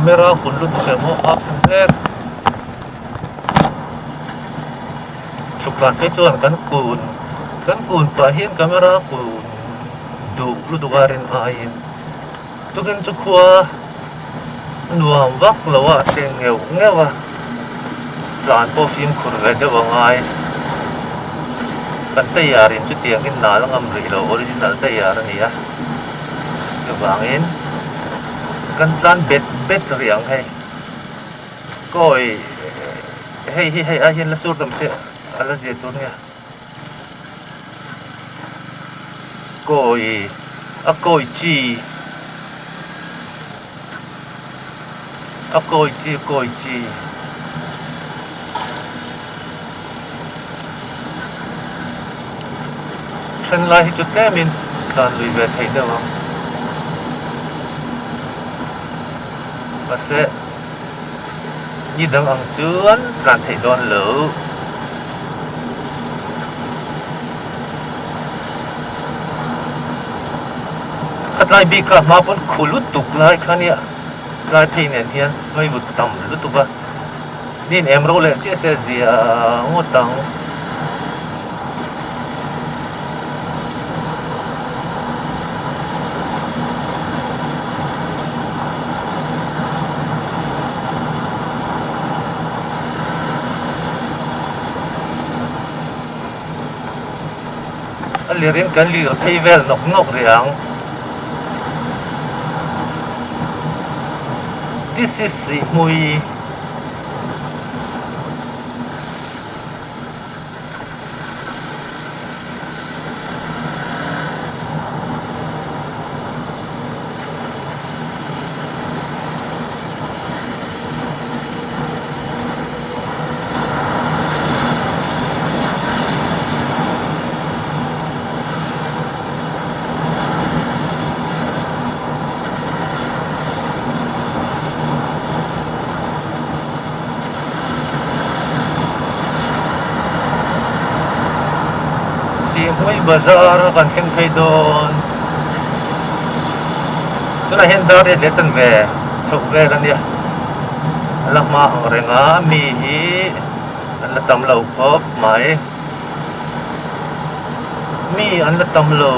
Camera kun lutuk em aw a phu hlek. Chhuk dan phei chuan kan kun kan kun pah hian camera kun duh lutuk a rin aiin tukin chu khua nuam vak lo a a cheng ngeuh ngeuh a tlan pawh fimkhur ve deuh a ngai kan tayar in chutiang in nal a ngam rih lo original tayar a ni a chuvangin kan tlan bet bet rih ang hei. Kawi hei hi hei ai hian la sur tam se a la zia tur nia. Kawi a kawi chi a kawi chi kawi chi. Then lai hi chu tlemin tlan lui ve theih deuh ang. Mahse ni dang ang chuan tlan theih dawn lo. Khatlai bik kha hma pawn khu lutuk lai kha nia tlai phei nen hian ngaihvut tam lutuk a nin em ro leh chiah se zia ngawt ang. A lir in kan lir phei vel nawk nawk rih ang. This is Sihhmui. Sihhmui bazar a kan thleng phei dawn tunah hian dar riat leh chanve chhoh vel a nia a la hma ang reng a mi hi an la tam lo khawp mai mi an la tam lo.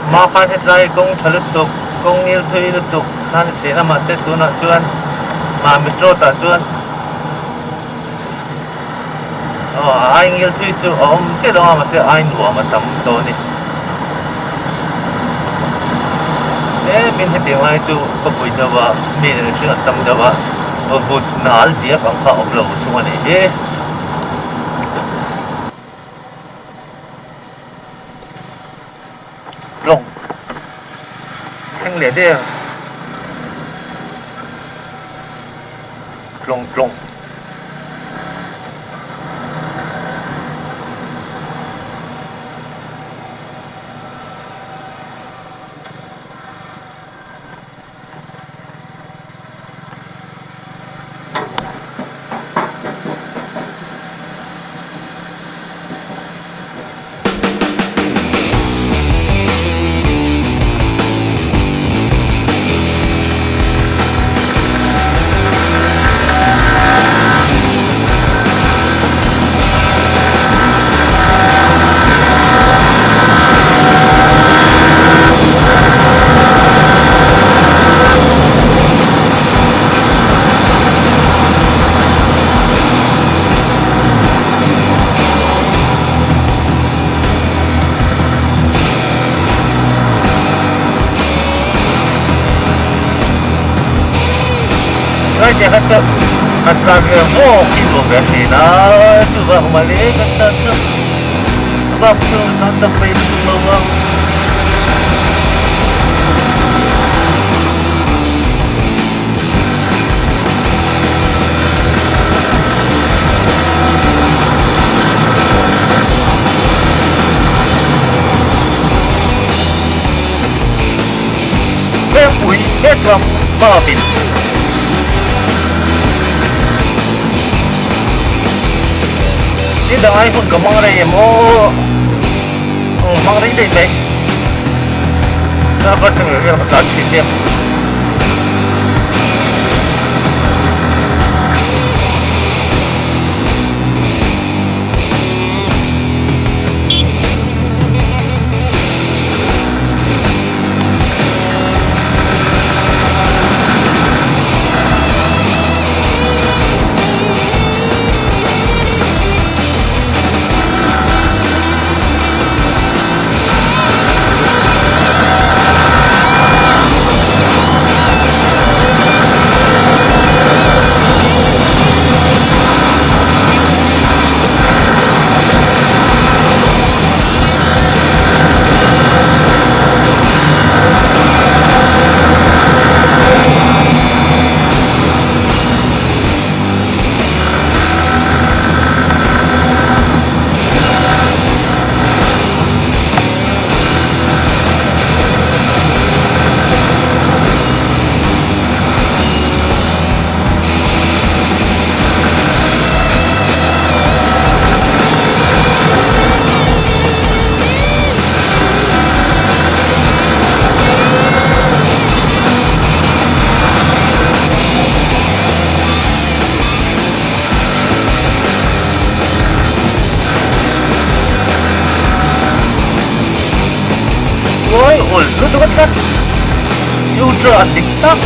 Hma khan hetlai kawng tha lutuk, kawng ngil thui lutuk khan a thin a, mahse tunah chuan Mamit road ah chuan aw a ai ngil thui chu a awm chiah lo a, mahse ai nuam a tam tawh a ni. Tlemin hetiang lai chu khawpui deuh a mi leh mihring an tam deuh a, vut nal diak ang kha a awm lo thung a nih hi. Lawng thleng leh der tlawng tlawng. Ngaithla kha chu an tlan ve vawk hi nuam ve thin a, chuvang mawle kan tan chu vak chu an tam mai lutuk lo ang. Lengpui hetlam Babin. Ni dang ai hun ka hmang rei em aw. Hmang rei daih mai. Darkar tengah vel ka tlan thin nia. Uai awl lutuk a tlat Ultra dik tak.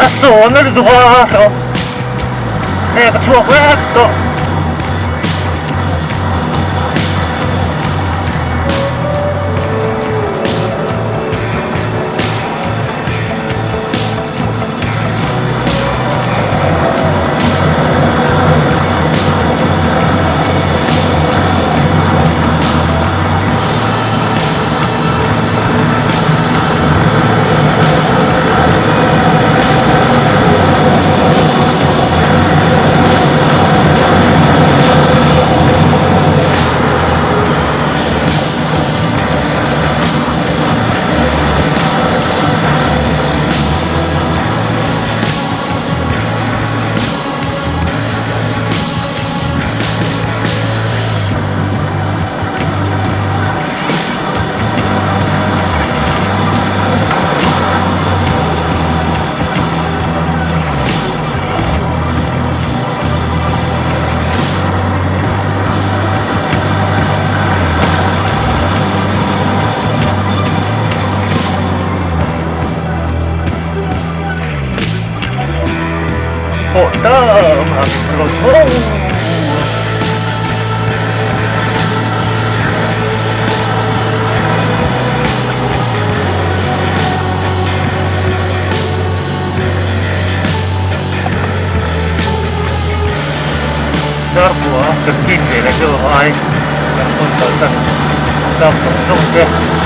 A sawn a lutuk a, hei ka chhuak vek tawh. pawh dam a rawn hawng. Darkua kan chin ve leh deuh ai kan hawn kalsan tak zawng zawng te.